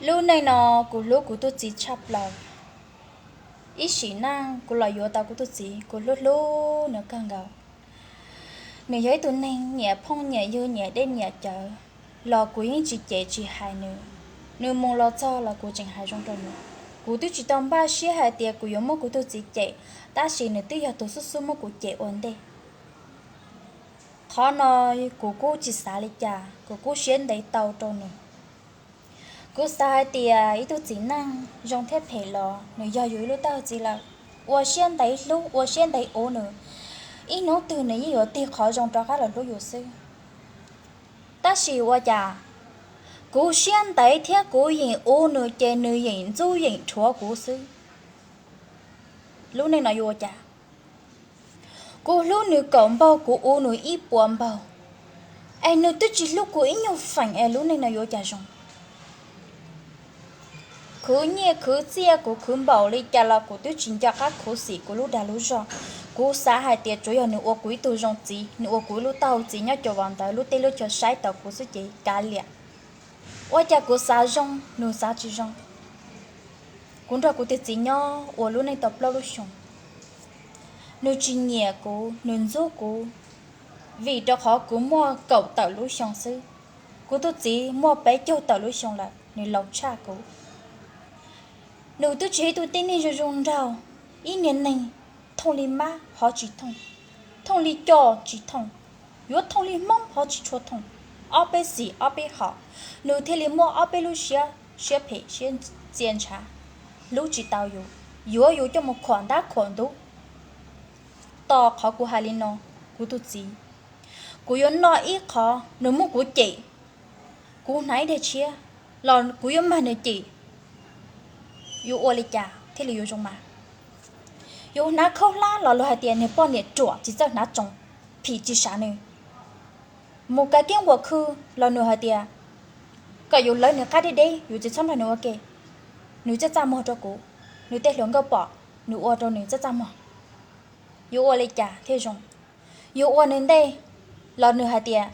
Lub neej no kuv hlub kuv tus txiv tshaj plaws. Ib sim neej kuv los yuav tau kuv tus txiv, kuv hlub hlub nws kawg nkaus. Nws yog ib tug neeg nyiam phooj nyiam ywg, nyiam dej nyiam cawv, los kuv yeej tsis cem tsis hais nws. Nws mus los txog los kuv tseem hais zoo rau nws. Kuv twb tsis tau npaj siab hais tias kuv yuav muab kuv tus txiv cem, tab sis nws twb yog tus xub xub muab kuv cem ua ntej. Qhov no kuv kuj tsis xav li cas, kuv kuj siab ntev tau rau nws. Kuv xav hais tias ib tug txiv neej zoo thiab phem los nws yog yus ib lub taub hau txiv lawm. Ua siab ntev hlub, ua siab ntev ua nws, ib hnub twg nws yeej yuav tig qhov zoo rov qab los hlub yus xwb. Tab sis ua cas kuv siab ntev thiab kuv yeem ua nws ces nws yeem ntxub yeem rhuav kuv xwb. Lub neej no yuav ua cas? Kuv hlub nws kaum npaug, kuv ua nws ib puas npaug, es nws twb tsis hlub kuv ib nyuag feem es lub neej no yuav ua cas zoo? Khwv nyiaj khwv txiaj kuv khwv npaum li cas los kuv twb tsis nco qab khuv xim kuv lub dag lub zog. Kuv xav hais tias tsuas yog nws ua kuv ib tug zoo txiv, nws ua kuv ib lub taub hau txiv nyob cuag vauv ntawd lub teb lub chaw saib taus kuv xwb ces kav liam. Ua cas kuv xav zoo nws xav tsis zoo? Kuv nrog kuv tus txiv nyob ua lub neej tau plaub lub xyoo. Nws tsis nyiam kuv, nws ntxub kuv, vim rau qhov kuv muaj kaum tawm lub xyoo xwb. Kuv tus txiv muaj peb caug tawm lub xyoo lawm, nws laus tshaj kuv. Nws twb tsis yog ib tug tib neeg zoo zoo nraug, ib niag neeg thooj li mab ho tsis thooj, thooj li co tsis thooj, yuav thooj li hmoob ho tsis tshua thooj. Ob peb xis ob peb hom, nws thiaj li muaj ob peb lub siab, siab phem siab txia ntshav, hlub tsis tau yus, yuav yus coj mus khuam ntab khuam ntub. Tos qhov kuv hais li no, kuv tus txiv, kuv yuav noj ib qho, nws muab kuv cem, kuv hnav ib daig tshiab los kuv yuav mag nws cem. Yuav ua li cas thiaj li yuav zoo mas? Yuav hnav khaub hlab los luag hais tias nws poj niam ruam tsis txawj hnav tsoos, phim tsis sam nws. Mus kav keeb nquas khw los nws hais tias kom yus lawv nws qab deb deb, yus tsis txhob nrog nws ua ke, nws txaj txaj muag rau kuv, nws tej hluas nkauj pom nws ua rau nws txaj txaj muag. Yuav ua li cas thiaj zoo? Yus ua nws ntej los nws hais tias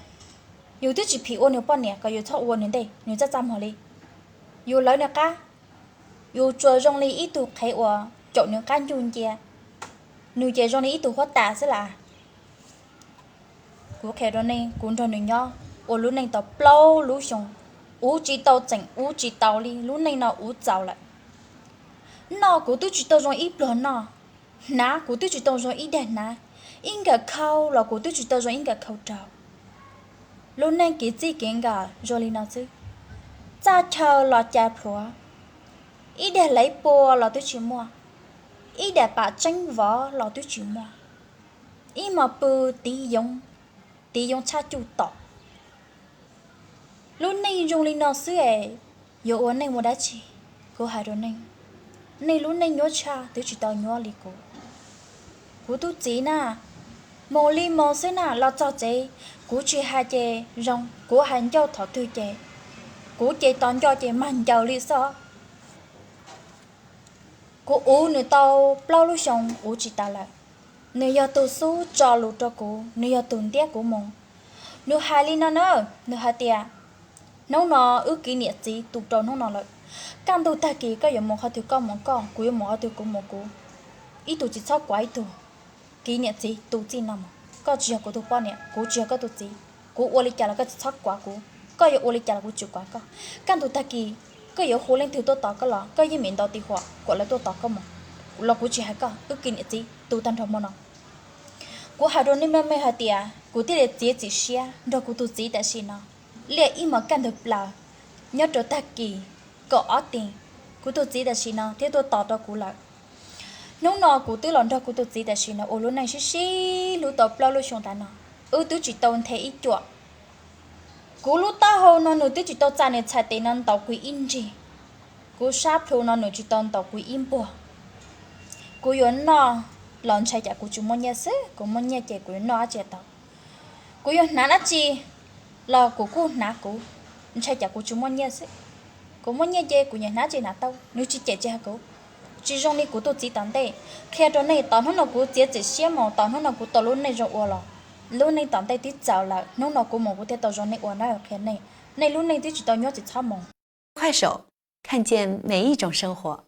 yus twb tsis phim ua nws poj niam, kom yus txhob ua nws ntej, nws txaj txaj muag li. Yus lawv nws qab, yus tsuas zoo li ib tug qhev uas caum nws qab ncuj ncia, nws ces zoo li ib tug huab tais xwb las. Kuv qhia rau nej, kuv nrog nws nyob ua lub neej tau plaub lub xyoo, uv tsis tau txeem, uv tsis tau li, lub neej no uv txaus lawm. Noj kuv twb tsis tau zoo ib pluag noj, hnav kuv twb tsis tau zoo ib daig hnav, ib nkawm khau los kuv twb tsis tau zoo ib nkawm khau rau. Lub neej kev txij kev nkawm zoo li no xwb, txaj chaw los cas plhuav, ib daim hlais pua los twb tsis muaj, ib daim pam tseeb vov los twb tsis muaj, ib hmos pw tiv yoov, tiv yoov tshaj cuj tom. Lub neej zoo li no xwb es yuav ua neej ua dab tsi? Kuv hais rau nej, nej lub neej nyuaj tshaj twb tsis tau nyuaj li kuv. Kuv tus txiv na, mus li mus xwb na, los txog tsev kuv tsis hais ces zoo, kuv hais ncauj thaum twg ces, kuv ces tos nco ces mag ncaws li xwb os. Kuv uv nws tau plaub lub xyoo uv tsis tau lawm. Nws yog tus xub tso lus rau kuv, nws yog tus ntiab kuv mus. Nws hais li no na, nws hais tias, hnub no wb kiv niam txiv tu rau hnub no lawm, kaj ntug tag kis koj yuav mus qhov twg koj mus koj, kuv yuav mus qhov twg kuv mus kuv, ib tug tsis txhob kuav ib tug. Kiv niam txiv tu txij no mus, koj tsis yog kuv tus poj niam, kuv tsis yog koj tus txiv, kuv ua li cas los koj tsis txhob kuav kuv, koj yuav ua li cas los kuv tsis kuav koj. Kaj ntug tag kis koj yuav hu leej twg tuaj tos koj los koj yeej meem ntaus tis huam kom lawv tuaj tos koj mus, los kuv tsis hais koj, wb kiv niam txiv tu tag nrho hmo no. Kuv hais rau nej meej meej hais tias kuv thiaj li txiav txim siab nrog kuv tus txiv tam sim no liaj ib hmos kaj ntug plaws, nyob rau tag kis kaum ob teev, kuv tus txiv tam sim no thiaj tuaj tos rau kuv lawm. Hnub no kuv twb los nrog kuv tus txiv tam sim no ua lub neej sib sib hlub tau plaub lub xyoo tas no, wb twb tsis tau nthe ib cuam. Kuv lub taub hau no nws twb tsis tau txais nws txhais tes no ntaus kuv ib nrig, kuv sab plhu no nws tsis tau ntaus kuv ib npuag. Kuv yuav noj los ntshai tsam kuv tsis muaj nyiaj xwb, kuv muaj nyiaj ces kuv yuav noj dab tsi tau. Kuv yuav hnav dab tsi los kuv kuj hnav kuv, ntshai tsam kuv tsis muaj nyiaj xwb. Kuv muaj nyiaj ces kuv nyiam hnav tsi hnav tau, nws tsis cem tsis hais kuv. Tsis zoo li kuv tus txiv tom ntej. Qhia rau nej, tom hnub no kuv txiav txim siab mus, tom hnub no kuv tau lub neej zoo ua los, lub neej tom ntej twb txaus lawm, hnub no kuv mus kuv thiaj tau zoo neej ua na, qhia nej. Nej lub neej twb tsis tau nyuaj tsis txhob mus. 看见每一种生活。